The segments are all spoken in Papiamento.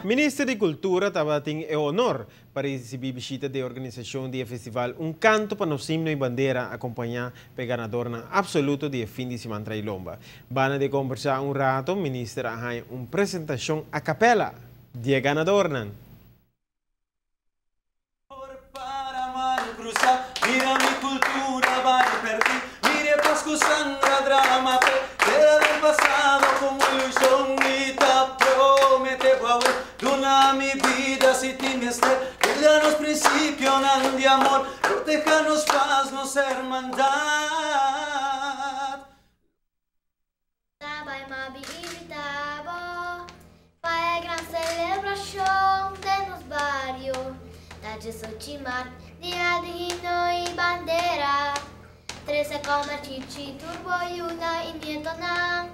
Minister di Cultura tabatin e honor pa ricibi bishita di organisacion di festival Un Canto pa Nos Himno y Bandera, acompaña pa ganador absoluto di fin di siman tra'i lomba. Banda di combersa un rato, minister a haya un presentacion a capella di ganador. Mira mi cultura va perdí, mire pascu sangra drama queda del pasado como ilusión y ta promete duna mi vida si ti mester, nos principio de amor, protejanos paz, nos hermandad. Tabay mabibitabo pa gran celebración de nos barrio. Ta 18 maart, dia di himno y bandera. 13 comer chichi, turbo, yuna y nietonan.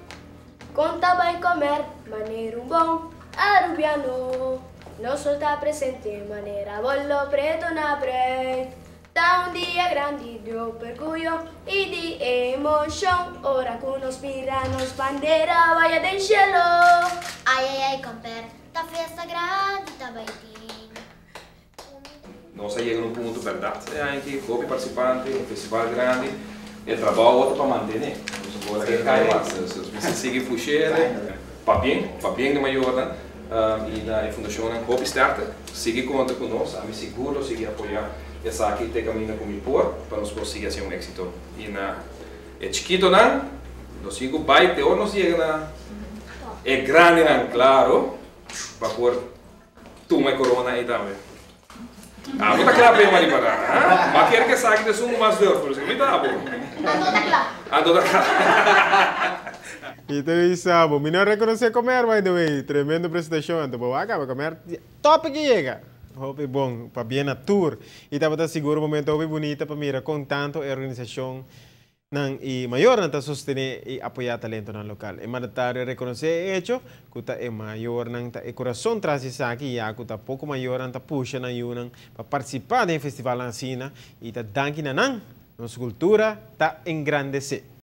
Conta bay comer, manera un bon arubiano. Nos ta presente manera bolo preto na break. Ta un dia grandi di orguyo y di emocion. Ora cu nos mira nos bandera, vaya den cielo. Ay, ay, ay, comper, ta fiesta grandi, ta bay tin. Nos a yega na un punto, berdad, cu hopi participante, un festival grandi, e trabou ta pa mantene. Nos por cay mas, si sigui funciona, pa bien di mayor, y na fundacion Hopi Sterkte, sigui conta cu nos, ami sigur sigui apoya esaki te caminda cu mi por, pa nos consigui asina un exito. Y na e chikito nan, nos sigui bay, te nos yega na e grandi nan, claro, pa por tuma corona ey tambe. Ah, bo ta cla pa Mari para. Ah? Ma kier cu sabi di sumo mas duro, por esey mi ta bon. Anto ta cla. Anto ta cla. Y tu sabe, mi no reconoce comer, by the way. Tremendo presentacion. Anto, bo caba comer, top cu yega. Hopi bon, pabien na tur. Y tabata sigur un momento hopi bunita pa mira con tanto e organisacion nan y mayor nan ta sostene y apoya talento nan local. E mandatario a reconoce e hecho cu ta e mayor nan ta e curason tras esaki, ya cu ta poco mayor nan ta pusha nan yiunan pa participa den festival asina y ta danki na nan. Nos cultura ta engrandece.